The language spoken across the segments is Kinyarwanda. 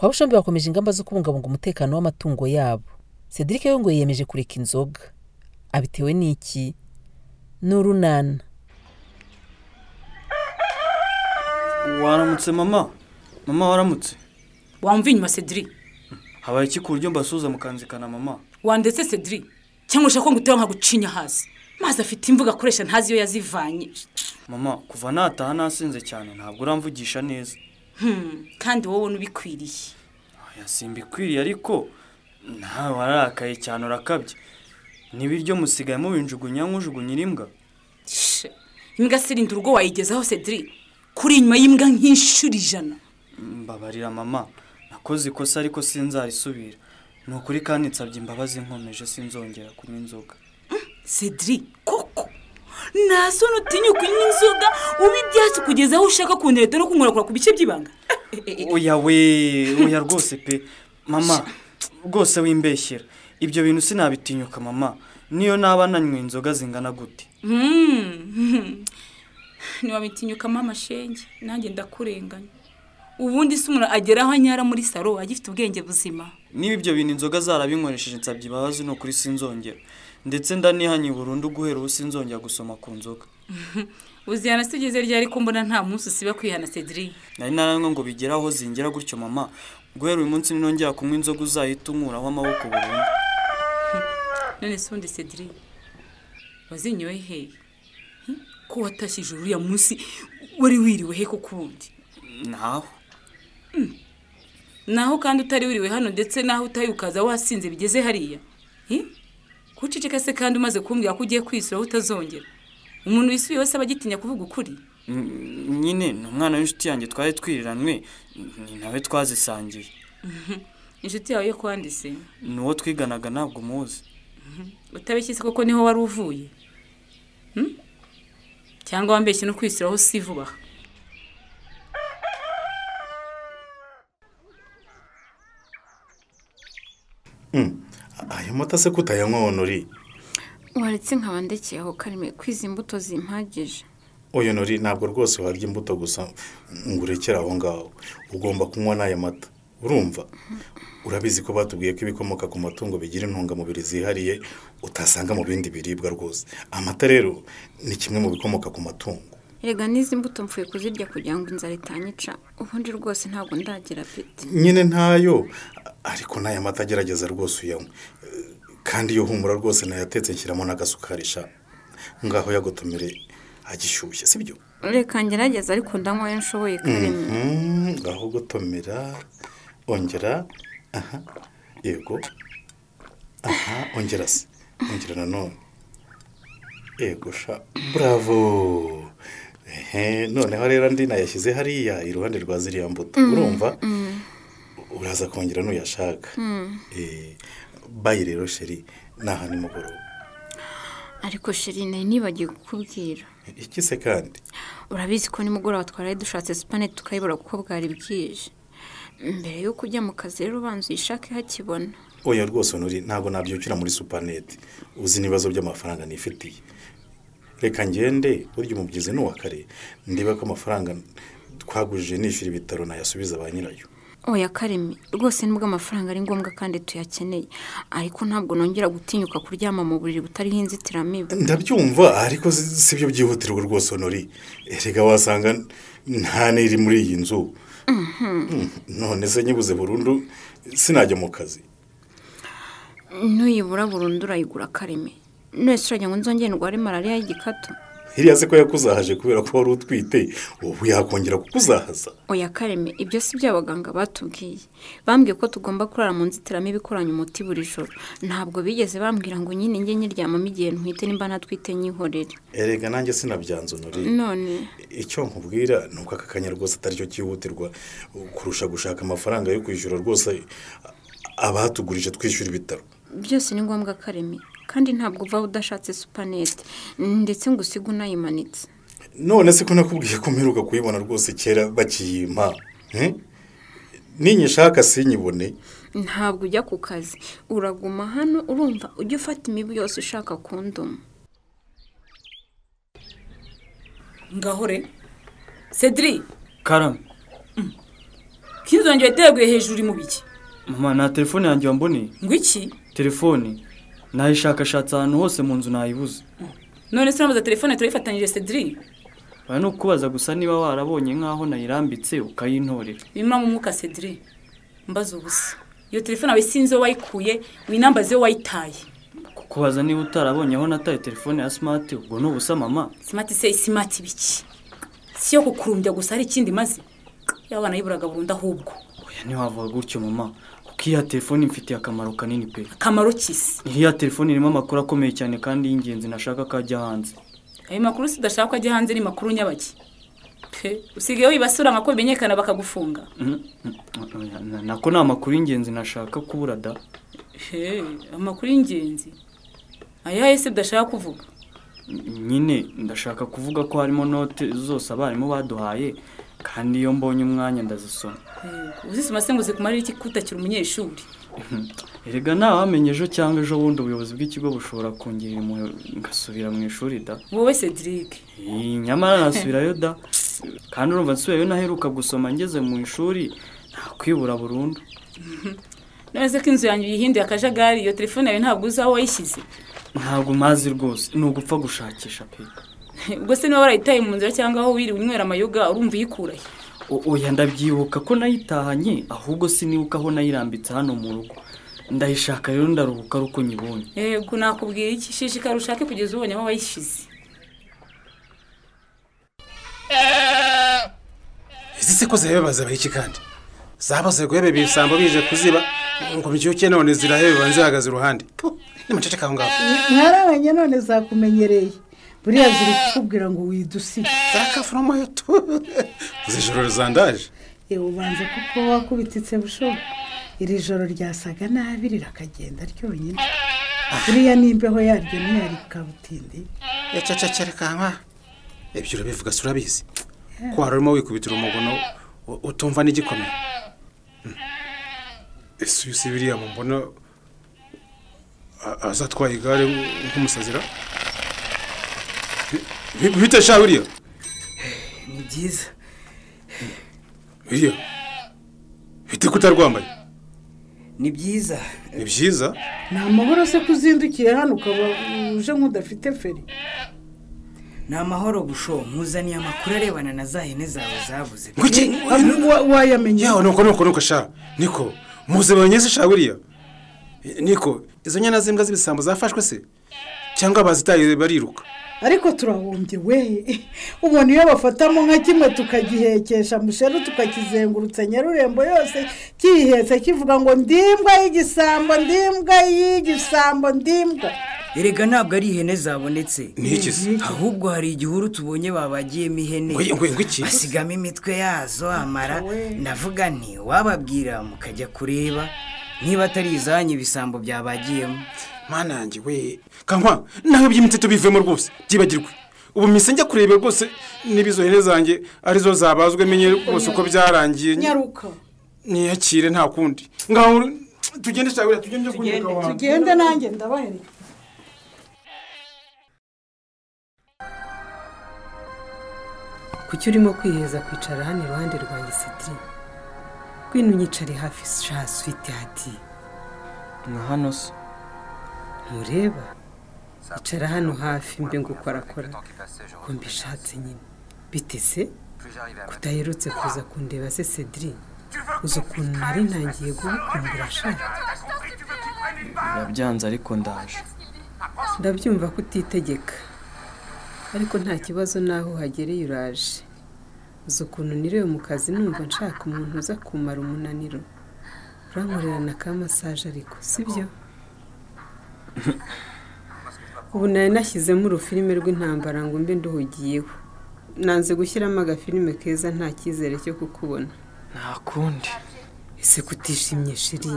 Kwa Bushombe bakomeje ingamba zo kubungabunga umutekano w'amatungo yabo. Cedric we ngo yiyemeje kureka inzoga. Abitewe n'iki? N'urunana. Waramutse mama. Mama waramutse. Wamva inyuma Cedric. Habaye iki ku buryo mbasuza mukanzikana mama? Wandetse Cedric cyangwa ushaka ko ngutera nkagucinya hasi. Maze afite imvugo akoresha ntazi iyo yazivanye. Mama kuva nataha nasinze cyane ntabwo uramvugisha neza. Kandi wowe nubikwiriye. Oya simbikwiriye ariko nawe wararakaye cyane urakabye. Nibiryo musigaye mubinjugunya nkujugunyira imbwa. Imbwa sirinda urugo wayigezaho Cedric. Kuri inyuma y'imbwa nk'inshuro 100. Mbabarira mama, nakoze ikosa ariko sinzarisubira. Ni ukuri kandi nsabye imbabazi nkomeje sinzongera kunywa inzoga. Cedric koko naso nutinya kunywa inzoga ubi byatsi kugeza aho ushaka kuntereta no kunkorakora ku bice by'ibanga. Oya we, oya rwose pe mama, rwose wimbeshyera. Ibyo bintu sinabitinyuka mama, niyo naba nanywe inzoga zingana gute. Niwabitinyuka mama shenge, nanjye ndakurenganya. Ubundi se umuntu agera aho anyara muri saro agifite ubwenge buzima. Niba ibyo bintu inzoga zarabinkoresheje nsabye imbabazi no kuri sinzongera. Ndetse ndanihanye burundu guhera ubu sinzongera gusoma ku nzoga. Uzihana se ugeze ryari ko mbona nta munsi usiba kwihana Cedric? Nari naranywe ngo bigera aho zingera gutyo mama. Guhera uyu munsi ninongera kunywa inzoga uzahita unkuraho amaboko burundu. None se ubundi Cedric wazinyoye hehe? Ko watashije uriya munsi wari wiriwe he koko ubundi? Naho. Naho kandi utari wiriwe hano ndetse naho utayi ukaza wasinze bigeze hariya. Kuceceka se kandi umaze kumbwira ko ugiye kwisura utazongera. Umuntu wisubiye wese abagitinya kuvuga ukuri. Nyine ni umwana w'inshuti yanjye twari twiriranwe, ni nawe twazisangiye. Inshuti yawe yo kwandise? Ni uwo twiganaga ntabwo muzi. Utabeshye se koko niho wari uvuye? Cyangwa wambeshye no kwisuraho si vuba. Ayo mata se kutayanywa Honori? Waretse nkaba ndekeye aho Karime kwiza imbuto zimpagije. Oya Honori ntabwo rwose warya imbuto gusa ngo urekere aho ngaho. Ugomba kunywa n'aya mata. Urumva? Urabizi ko batubwiye ko ibikomoka ku matungo bigira intungamubiri zihariye utasanga mu bindi biribwa rwose. Amata rero ni kimwe mu bikomoka ku matungo. Erega n'izi mbuto mfuye kuzirya kugira ngo inzara itanyica. Ubundi rwose ntabwo ndagira apeti. Nyine ntayo ariko n'aya mata agerageza rwose uyanywe. Kandi iyo humura rwose nayatetse nshyiramo n'agasukari sha. Ngaho yagotomere agishyushye sibyo? Reka ngerageza ariko ndanywa ayo nshoboye Karime. Ngaho gotomera ongera. Aha yego. Aha ongera se. Ongera nanone. Yego sha. Bravo. Noneho rero ndi nayashyize hariya iruhande rwa ziriya mbuto. Urumva? Uraza kongera nuyashaka. Bayi rero sheri naha nimugoroba. Ariko sheri nari nibagiye kukubwira. Iki se kandi? Urabizi ko nimugoroba twaraye dushatse supanete tukayibura kuko bwari bwije. Mbere yo kujya mu kazi rero ubanza uyishake hakibona. Oya rwose Honori ntabwo nabyukira muri supanete. Uzi n'ibibazo by'amafaranga nifitiye. Reka ngende burya umubyizi ni uwa kare ndeba ko amafaranga twagujije nishyura ibitaro nayasubiza ba nyirayo. Oya Karime rwose nubwo amafaranga ari ngombwa kandi tuyakeneye ariko ntabwo nongera gutinyuka kuryama mu buriri butariho inzitiramibu. Ndabyumva ariko si byo byihutirwa rwose Honori. Erega wasanga nta n'iri muri iyi nzu. None se nyibuze burundu sinajya mu kazi. Nuyibura burundu urayigura Karime. None urajya ngo nzongere ndware malariya y'igikatu? Iriya se ko yakuzahaje kubera ko wari utwite, ubu yakongera kukuzahaza? Oya Kareme, ibyo si byo abaganga batubwiye. Bambwiye ko tugomba kurara mu nzitiramibu ikoranye umuti buri joro. Ntabwo bigeze bambwira ngo nyine njye nyiryamamo igihe ntwite nimba ntatwite nyihorere. Erega nanjye sinabyanze Honori. None icyo nkubwira ni uko aka kanya rwose atari cyo cyihutirwa kurusha gushaka amafaranga yo kwishyura rwose abatugurije twishyura ibitaro. Byose ni ngombwa Kareme. Kandi ntabwo uva udashatse supanete ndetse ngo usige unayimanitse. None se ko nakubwiye ko mperuka kuyibona rwose kera bakiyimpa? Ninyishaka sinyibone. Ntabwo ujya ku kazi, uraguma hano urumva ujye ufata imibu yose ushaka kunduma. Ngahore Cedric. Karame. Inzu yanjye yateguye hejuru mu biki? Mama, nta telefone yanjye wamboneye. Ngo iki? Telefone nayishakashatse ahantu hose mu nzu nayibuze. None se uramuza telefone turayifatanyije Cedric? Oya, ni ukubaza gusa niba warabonye nk'aho nayirambitse ukayintorera. Bimwe mu mwuka Cedric, mbaza ubusa. Iyo telefone yawe sinzi wayikuye, winambaze wayitaye. Kukubaza niba utarabonye aho nataye telefone ya Smart, ubwo ni ubusa mama. Smart se Smart biki? Si yo kukurumbya gusa hari ikindi maze. Yabana yiburaga burundu ahubwo. Oya, ntiwavuga gutyo mama, kuko iya telefone imfitiye akamaro kanini pe. Akamaro kisi? Iriya telefone irimo amakuru akomeye cyane kandi y'ingenzi nashaka ko ajya hanze. Ayo makuru si udashaka ko ajya hanze ni makuru nyabaki? Pe, usigaye wibasura nka ko bimenyekana bakagufunga. Nako ni amakuru y'ingenzi nashaka kubura da. He, amakuru y'ingenzi. Ayahe se udashaka kuvuga? Nyine ndashaka kuvuga ko harimo note zose abarimu baduhaye kandi iyo mbonye umwanya ndazisoma. Uzisoma se ngo zikumarire iki kutakira umunyeshuri? Erega ntawamenye ejo cyangwa ejo bundi ubuyobozi bw'ikigo bushobora kungirira impuhwe ngasubira mu ishuri da. Wowe Cedric. Nyamara nasubirayo da. Kandi urumva nsubiyeyo naheruka gusoma ngeze mu ishuri ntakwibura burundu. None se ko inzu yanjye uyihinduye akajagari, iyo telefone yawe ntabwo uzi aho wayishyize? Ntabwo mazi rwose, ni ugupfa gushakisha pe. Ubwo se niba warayitaye mu nzira cyangwa aho wiriwe unywera amayoga urumva uyikurahe? Oya, ndabyibuka ko nayitahanye, ahubwo sinibuka aho nayirambitse hano mu rugo. Ndayishaka rero ndaruhuka ari uko nyibonye. Yego, nakubwira iki, shishikara ushake kugeza ubonye aho wayishize. Izi se ko zihebaza iki kandi? Zabaze guhebe ibisambo bije kuziba ngo bicyuke none zirahebe nzihagaze iruhande. Nimuceceka aho ngaho. Mwarabanye none zakumenyereye. Buriya ziri kukubwira ngo widusige. Zakafuramo yo. Zijoro zandaje. Ubanza kuko wakubititse bushobo. Iri joro ryasaga nabi rirakagenda ryonyine. Buriya nimbeho yaryo ntiyari kabutindi. Ecececeka ibyo urabivuga se urabizi. Ko harimo wikubitira umugono utumva n'igikomeye. Ese uyu biriya mumbona azatwaye igare nk'umusazira? Bite sha buriya? Ni byiza. Biriya bite kutarwambaye? Ni byiza. Ni byiza? Ni amahoro se kuzindukiye hano ukaba uje nk'udafite feri? Ni amahoro busho, nkuzaniye amakuru arebana na za hene zawe zabuze. Kuki wayamenye? Yawe nuko sha. Niko muzibonye se sha buriya? Niko izo nyana z'imbwa z'ibisambo zafashwe se? Cyangwa bazitaye bariruka? Ariko turahombye we. Ubona iyo bafatamo nka kimwe tukagihekesha musheru tukakizengurutsa Nyarurembo yose kihetse kivuga ngo ndimbwa y'igisambo, ndimbwa y'igisambo, ndimbwa. Erega ntabwo ari ihene zabonetse. Ahubwo hari igihuru tubonye babagiyemo ihene. Basigamo imitwe yazo amara. Ndavuga nti wababwira mukajya kureba niba atari izanyu ibisambo byabagiyemo. Mana yanjye we, kankwa nawe by'imitito bivemo rwose byibagirwe. Ubu mise njya kureba rwose nibizo hene zanjye arizo zabazwe menye rwose uko byarangiye. Nyaruka niyakire nta kundi. Ngaho tugende cyangwa tugende kunyuka wa. Tugende nanjye ndabahereye. Kuki urimo kwiheza kwicara hano iruhande rwanjye Cedric? Ngwino unyicare hafi sha sweetheart. Nka hano se? Ntureba? Icara hano hafi mbe ngukorakora ko mbishatse nyine. Bite se? Kudaherutse kuza kundeba se Cedric? Uzi ukuntu nari ntangiye gukumbura sha? Birabyanze ariko ndaje. Ndabyumva ko utitegeka. Ariko nta kibazo naho uhagereye uraje. Uzi ukuntu niriwe mu kazi numva nshaka umuntu uza kumara umunaniro. Urankorera na ka massage ariko sibyo? Ubu nari nashyizemo urufilime rw'intambara ngo mbe nduhugiyeho. Nanze gushyiramo agafilime keza nta cyizere cyo kukubona. Nta kundi. Ese kutishimye sheri?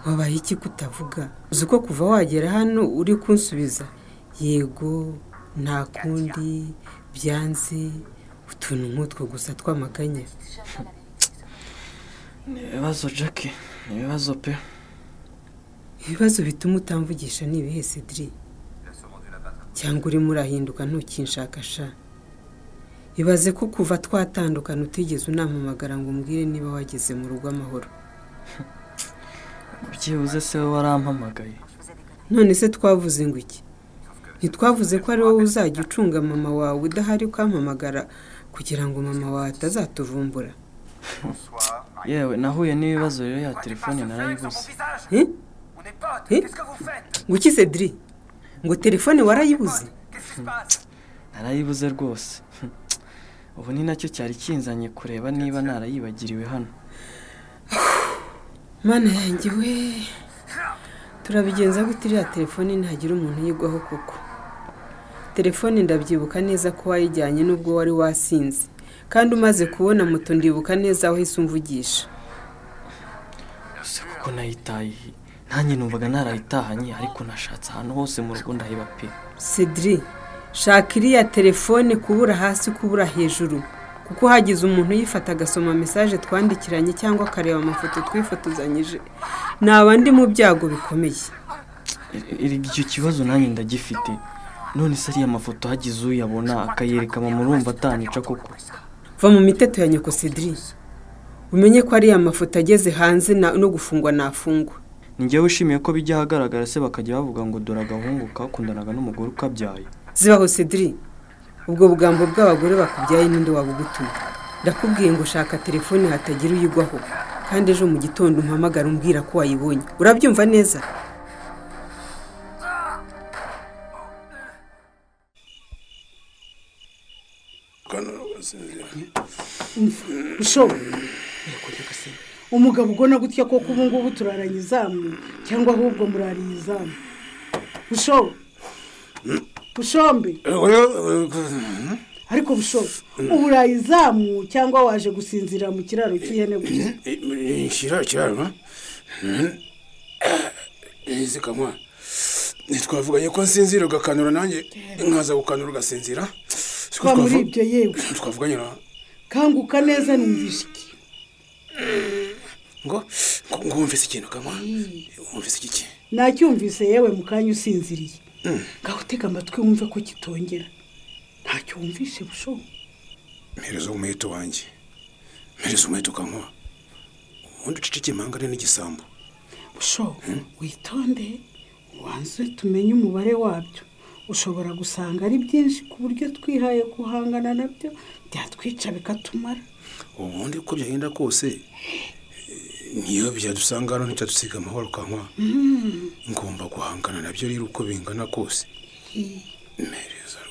Wabaye iki kutavuga? Uzi ko kuva wagera hano uri kunsubiza yego nta kundi byanze utuntu nk'utwo gusa twamaganya. Ni ibibazo Jackie, ni ibibazo pe. Ibibazo bituma utamvugisha ni ibihe Cedric? Cyangwa urimo urahinduka ntukinshaka sha? Ibaze ko kuva twatandukana utigeze unampamagara ngo umbwire niba wageze mu rugo amahoro. Byibuze se we warampamagaye. None se twavuze ngo iki? Ntitwavuze ko ari wowe uzajya ucunga mama wawe udahari ukampamagara kugira ngo mama wawe atazatuvumbura? Yewe nahuye n'ibibazo rero ya telefone narayibuze. Ngo iki Cedric? Ngo telefone warayibuze? Narayibuze rwose. Ubu ni nacyo cyari kinzanye kureba niba narayibagiriwe hano. Mana yanjye we, turabigenza gute iriya telefone ntagira umuntu uyigwaho koko? Telefone ndabyibuka neza ko wayijyanye n'ubwo wari wasinze, kandi umaze kubona moto ndibuka neza wahise umvugisha. Ese kuko nayitaye nanjye numvaga narayitahanye, ariko nashatse ahantu hose mu rugo ndahiba pe. Cedric, shaka iriya telefone kubura hasi kubura hejuru, kuko hagize umuntu uyifata agasoma message twandikiranye cyangwa akareba amafoto twifotozanyije, naba ndi mu byago bikomeye. Icyo kibazo nanjye ndagifite. None se ariya mafoto hagize uyabona akayereka mama urumva atanica koko? Va mu miteto ya nyoko Cedric, umenye ko ariya mafoto ageze hanze no gufungwa nafungwa. Ni njyewe wishimiye ko bijya ahagaragara se bakajya bavuga ngo dore agahungu kakundanaga n'umugore ukabyaye. Zibaho Cedric, ubwo bugambo bw'abagore bakubyaye ninde wabugutumye? Ndakubwiye ngo shaka telefone hatagira uyigwaho, kandi ejo mu gitondo umpamagara umbwira ko wayibonye. Urabyumva neza? Umugabo ugona gutya koko ubu ngubu turaranye izamu cyangwa ahubwo murariye izamu? Busho, Bushombe, ariko Busho, uburaye izamu cyangwa waje gusinzira mu kiraro cy'ihene gusa? Kiraro zikamwa ntitwavuganye ko nsinzira ugakanura nanjye nkaza gukanura ugasinzira? Twa muri ibyo yewe twavuganye na kanguka neza numvishe iki ngo wumvise ikintu kamwa? Wumvise iki? Nacyumvise yewe mu kanya usinziriye. Ngaho utega amatwi wumve ko kitongera. Ntacyo wumvise Busho? Mpereza umuheto wanjye, mpereza umuheto kankwa, ubundi uceceke impangane n'igisambo. Busho, witonde ubanze tumenye umubare wabyo. Ushobora gusanga ari byinshi ku buryo twihaye guhangana nabyo byatwica bikatumara. Ubundi uko byagenda kose niyo byadusanga hano ntitatusiga amahoro kankwa. Ngomba guhangana nabyo rero uko bingana kose.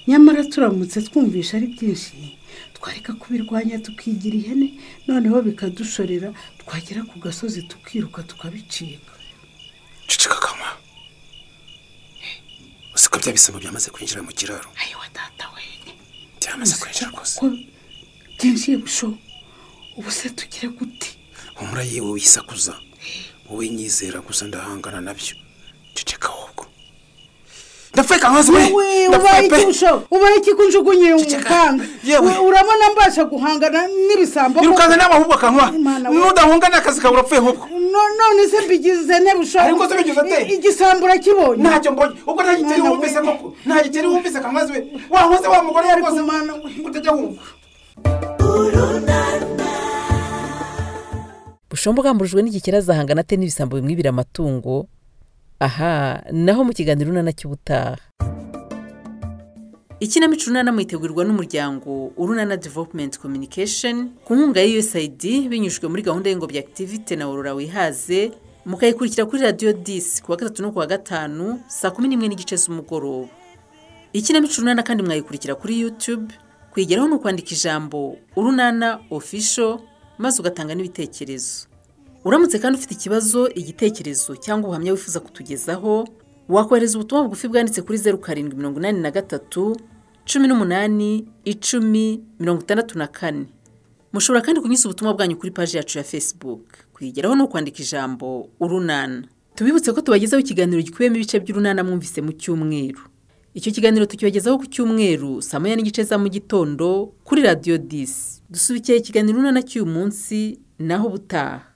Nyamara turamutse twumvisha ari byinshi twareka kubirwanya tukigira ihene, noneho bikadushorera twagera ku gasozi tukiruka tukabicika. Ceceka kankwa, usiko bya bisambo byamaze kwinjira mu kiraro. Ayiwa data we, byamaze kwinjira rwose. Byinjiye Busho, ubu se tugire gute? Humura yewe wisakuza, wowe nyizera gusa ndahangana nabyo. Ceceka ahubwo. Ndafeka nkazi we, ubaye iki Busho? Ubaye iki kunjugunyira umupanga? Urabona mbasha guhangana n'ibisambo? Irukanka nawe ahubwo kankwa, nudahungana akazi kawe urapfuye ahubwo. None se mbigize ne Busho? Ariko se bigize ate? Igisambo urakibonye? Ntacyo mbonye. Ubwo nta giteri wumvise koko, nta giteri wumvise kankazi we. Wahoze wa mugore rwose utajya wumva. Bushombo ugamburujwe n'igikera azahangana ate n'ibisambo bimwibira amatungo? Aha naho mu kiganiro Urunana cy'ubutaha. Ikinamico Urunana mwitegurirwa n'umuryango Urunana Development Communication ku nkunga ya USAID binyujijwe muri gahunda y'ingobyi activity na Aurora Wihaze, mukayikurikira kuri Radio 10 kuwa gatatu no kuwa gatanu saa 11:30 z'umugoroba. Ikinamico Urunana kandi mwayikurikira kuri YouTube, kwigeraho no kwandika ijambo Urunana Official maze ugatanga n'ibitekerezo. Uramutse kandi ufite ikibazo, igitekerezo cyangwa ubuhamya wifuza kutugezaho, wakohereza ubutumwa bugufi bwanditse kuri 0783 18 10 64. Mushobora kandi kunyuza ubutumwa bwanyu kuri page yacu ya Facebook. Kwigeraho no kwandika ijambo Urunana. Tubibutse ko tubagezaho ikiganiro gikubiyemo ibice by'Urunana mwumvise mu cyumweru. Icyo kiganiro tukibagezaho ku cyumweru saa 1:30 za mu gitondo kuri Radio 10. Dusubikiye ikiganiro Urunana cy'uyu munsi naho butaha.